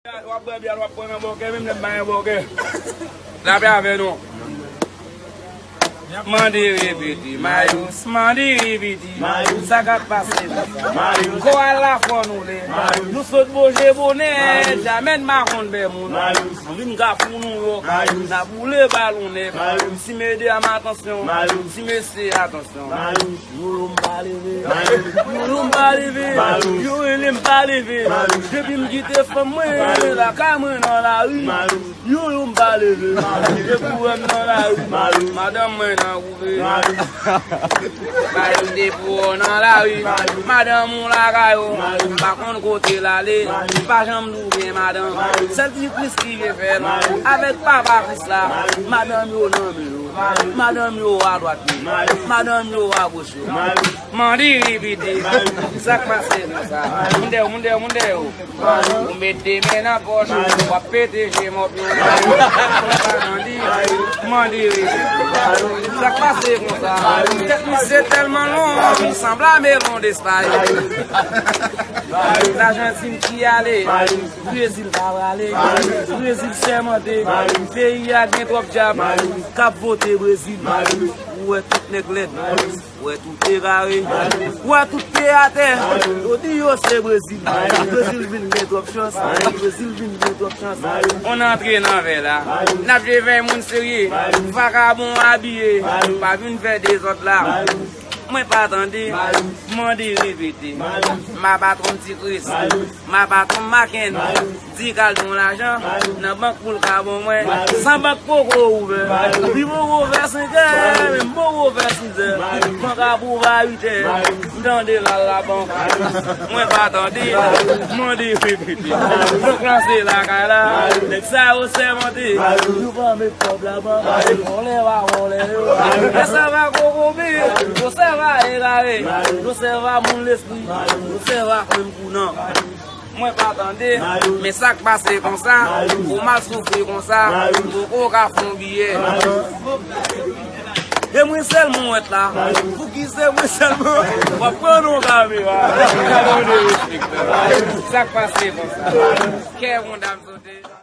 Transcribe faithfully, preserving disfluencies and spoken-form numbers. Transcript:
W ap bwè byè, w ap pran nan bòkè, menm lè m pa gen bòkè. Lapè avè nou. Mande repete, Mayous, mande repete. Mayous. Sa k ap pase konsa? Mayous. Kò al la fò nou lè. Mayous. Nou sot boje bonè, Mayous. Jamèn makonn bè moun. Mayous. Nou vin kafou nou yo. Mayous. N ap boule balon nèf. Mayous. Ti medam atansyon. Mayous. Ti mesye atansyon. Mayous. Yo yo m pa leve. Mayous. Yo yo m pa leve. Mayous. Yo rele m pa leve. Mayous. Depi m kite fanm mwen, lakay mwen nan lari. Mayous. Yo yo m pa leve. Depi w wè m nan lari. Madanm mwen nan wouve. Madanm depi w nan lari. Madanm ou lakay ou. Pa konn kote l ale. Pa janm twouve madanm. Sèl ti Kris ki vye fè l. Avèk papa Kris la. Madanm yo nan men yo. Madanm yo adwat yo. Madanm yo agoch yo. Mande repete. Sa k pase konsa? Moun dèyè, moun dèyè, moun dèyè. Ou met de men nan pòch, w ap pete je mòp yo. Mande, mande repete. Sa k pase konsa? Tèt misye tèlman long, li sanble a melon despay. Lajantin ki ale, Brezil pa prale. Brezil sèmante, peyi a gen twòp dyab k ap vote Brezil. Ou wè tout nèg lèd. Ou wè tout te kare. Ou wè tout te atè. Yo di yo se Brezil. Brezil vin gen twòp chans. Brezil vin gen twòp chans. On antre nan vè la. N ap jwe vè moun serye. Vakabon abiye. Pa vin fè dezòd la. Mwen pa tande. Mande repete. Ma patwon ti Kris. Ma patwon Maken. Di k al don lajan nan bank pou l ka ban mwen. San bank poko ouvè. Li poko fè senkè, men m poko fè sizè. Bank ap ouvè a uitè. M tande l al labank. Mwen pa tande. Mande repete. Bank lan se lakay la. Nèg sa yo sèmante. Yo pa met kòb labank. Vòlè pa vòlè yo. Yo sèva kokobe. Yo sèva egare. Yo sèva moun lespri. Yo sèva menm kou nan. Mwen pa tande, men sa k pase konsa, ou mal soufri konsa, ou poko ka fè yon biyè. E mwen sèlman w wèt la, pouki se mwen sèlman w ap pran yon kamera? Sa k pase konsa? Kè yon dam sote.